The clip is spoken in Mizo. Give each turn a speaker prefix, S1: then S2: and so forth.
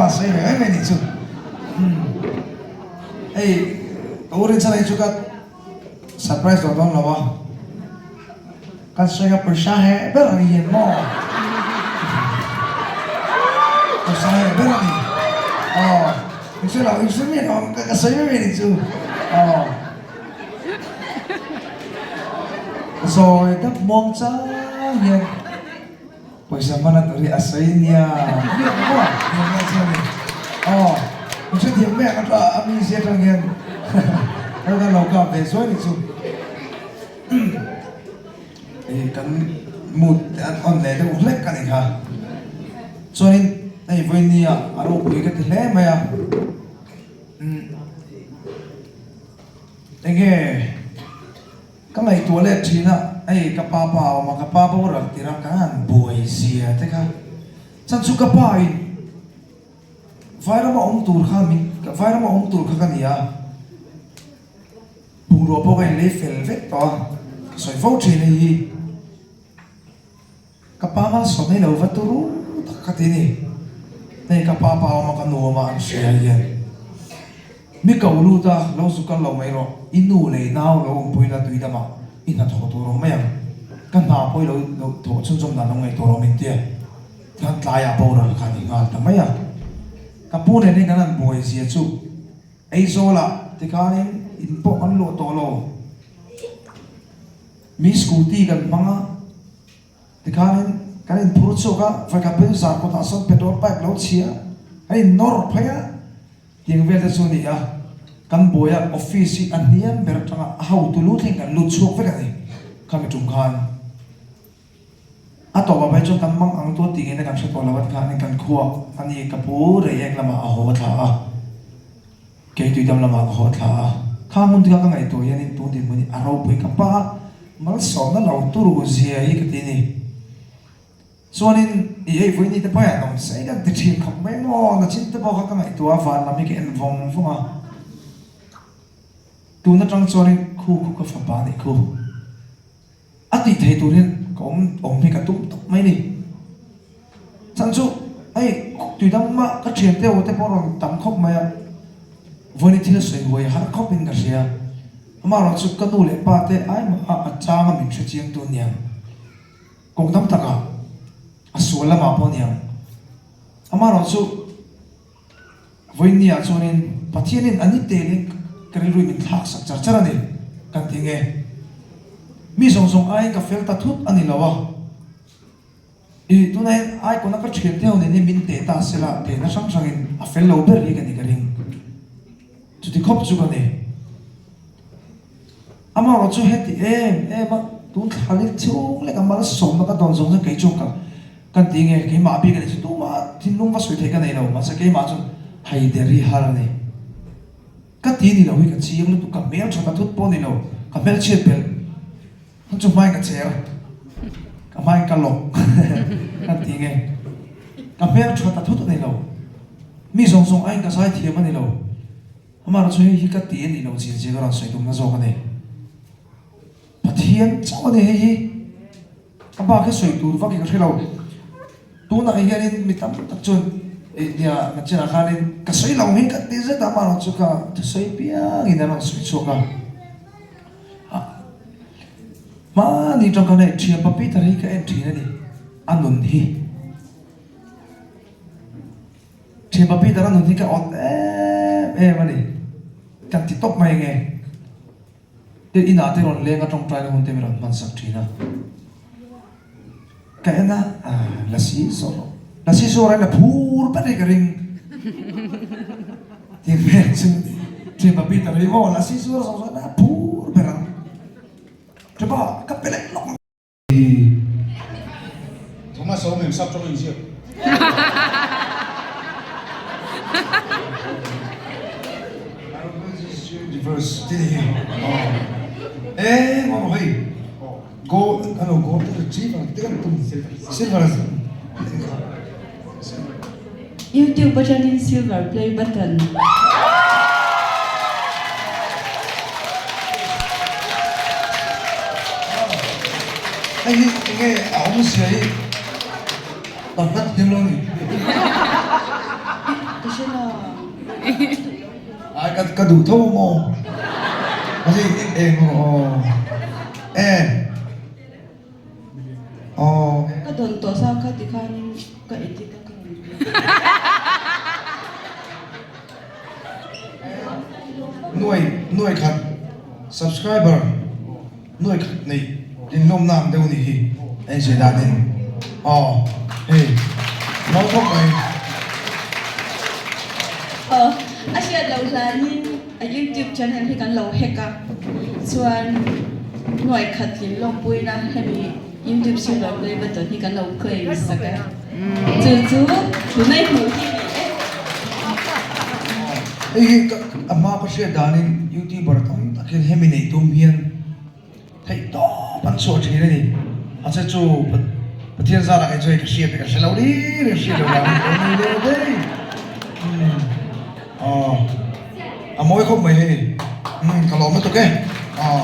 S1: a sawi ve mai mai nih chu. Umm hei ka u Rinchhan hi chu ka surprise tawh dawn lo a, kan sawi kha pawisa heh ber a ni hian maw? Pawisa heh ber a ni. Aw in hre lo in hre miah lo ang ka sawi mai mai nih chu. Aw. Zawi dap muang chang hian pawisa hman a tur hi a sawi nia miah maw miah miah chu a ni. Aw in hrethiam mai ang a a mi zia atang hian ka kan lo kap ve zuai ni chu. Hei kan mood te an on leh deuh hlek a ni kha. Chuanin hei vawinia a ropui ka ti hle mai a. Umm. Enge ka ngaihtuah let thin a, hei ka pa pa a awm a, ka pa boral tir a, kan han buai zia te kha. Chan chu ka pa in Vairama awm tur kha min, Vairama awm tur kha ka ni a, bungrua pawh ka inlei fel vek tawh a, ka sawi fo thin hei hi. Ka pa malsawm hi lo va turu tak ka ti ni. Hei ka pa pa awm a ka nu awm a an hria hian mi ko lut a lo zu kal lo mai rawh i nu leh i nau lo awmpui la tui dam ah i hna thawh tur awm mai ang ka hna pawh i lo lo thawh chhunzawm dan lo ngaih tur awm intia tikhan tlai ah boral kha ni nghal ta mai a ka pu nen hian kan han buai zia chu Aizawl ah tikhanin in pawh kan luah tawh lo mi scooty kan hmang a. Tikhanin kan inphur chhuak a, vawikhat phei chu zan kawtah sawn petrol pipe lo chhia a innawr phei a, tiang vel te chu a ni a, kan buai a office hi a hniam ber atanga a hotu lu thleng kan lut chhuak vek a ni khami tum khan. A tawpah phei chuan kan mang ang tuah tih ngei na kan hre tawh lo a tikhanin kan khua a ni ka pu Reiek lamah a haw thla a. Kei tuidam lamah ka haw thla a, kha hmun te kha ka ngaihtuah hianin tun dinhmun hi a ropui ka pa a, malsawmna lo turu zia hi ka ti ni. Chuanin i ei vawiin te pawh hian awm sei kan ti thin khawp mai maw, nachin te pawh kha ka ngaihtuah a, van lam hi ka en vawng vawng a, tun atang chuanin khu khu ka fapa a nih khu. A tih thei tur hian ka awm awm hi ka tum tawp mai ni. Chhan chu hei tui dang mah ka thian te aw te pawh rawn tam khawp mai a, vawiin thil sawi huai har khawp in ka hria. Amaherawh chu ka nu leh pa te ai mah a a chang a min hre chiang tu aniang. Kawng tam takah a sual lamah pawh aniang. Amaherawh chu. Vawiinniah chuanin Pathianin a ni telin ka rilruin min thlak sak char char a ni, kan ti nge? Mi zawng zawng aiin ka fel ta thut a ni lo a, i tunah hian Icon-a ka thiante ho nen hian min teh ta sela, tehna hrang hrangin a fel lo ber hi ka ni ka ring. Chuti khawp chu ka ni. Amaherawh chu heti em em a, tun thla leh chhung leh ka malsawmna ka dawn zawng chuan kei chu ka kan ti nge keimah bik a nih chu tumah thinlung va sawi theih ka nei lo mahse keimah chuan haider hi har a ni. Ka ti ni lo hi ka chiang lutuk ka hmeltha ta thut pawh ni lo ka hmelchhiat belh chu hmain ka cher ka hmain ka lawk kan ti nge ka hmeltha ta thut a ni lo mi zawng zawng aiin ka zaithiam a ni lo. Amaherawh chu hei hi ka ti a nih loh zia zia ka rawn sawi tumna zawk a ni. Pathian chauh a ni hei hi. A bak hi sawi tur vak hi ka hre lo. Tunah hianin mi tam tak chuan eh nia nachinah khanin ka sawi lo hi ka ti zet a, amaherawh chu ka thusawi piangin an rawn sawi chhuak a. Hmani tang khan hei thianpa Peter hi ka en thin a ni, a nun hi. Thianpa Peter a nun hi ka awt em em a ni. Kan ti tawp mai nge. Tin inah te rawn leng a tawngtai na hun te mi rawn hman sak thin a. Ka en a, lasi zawh rawh. Lasi zawh rawh in a phur ber hi ka ring. Ti hmel chu Thianpa Peter hi maw lasi zawh zawh zawh a phur ber ang. Thianpa ka pe leh lawk ang.
S2: Thomas a awm em sap tawng a inziak?
S3: YouTube atangin silver play button.
S1: Hei hi enge a awmzia hi ka hlat hian lo ni. Ka ka duh tho maw? Mahse eng rawh aw. E. Aw.
S3: Ka dawn tawh sa kha tikhanin ka edit a ka rawn ti.
S1: Nuai nuai khat subscriber nuai khat nei inlawmna ang deuh nih hi a insawi danin aw hei mawi khawp mai.
S3: Aw a hriat loh hlanin a youtube channel hi kan lo hack a chuan nuai khat tlin lawmpuina hemi youtube silver play button hi kan lo claim sak a chu chu tunai hmuh hi ni e.
S1: Hei hi a hma ka hriat danin youtuber tam tak hian hemi nei tum hian theih tawp an chhuah thin a ni. Mahse chu Pathian zarah kei chu hei ka hriat ka hre lo ri ri hriat lo vang in ka nui deuh daih. Umm aw a mawi khawp mai hei. Umm ka lawm lutuk e. Aw.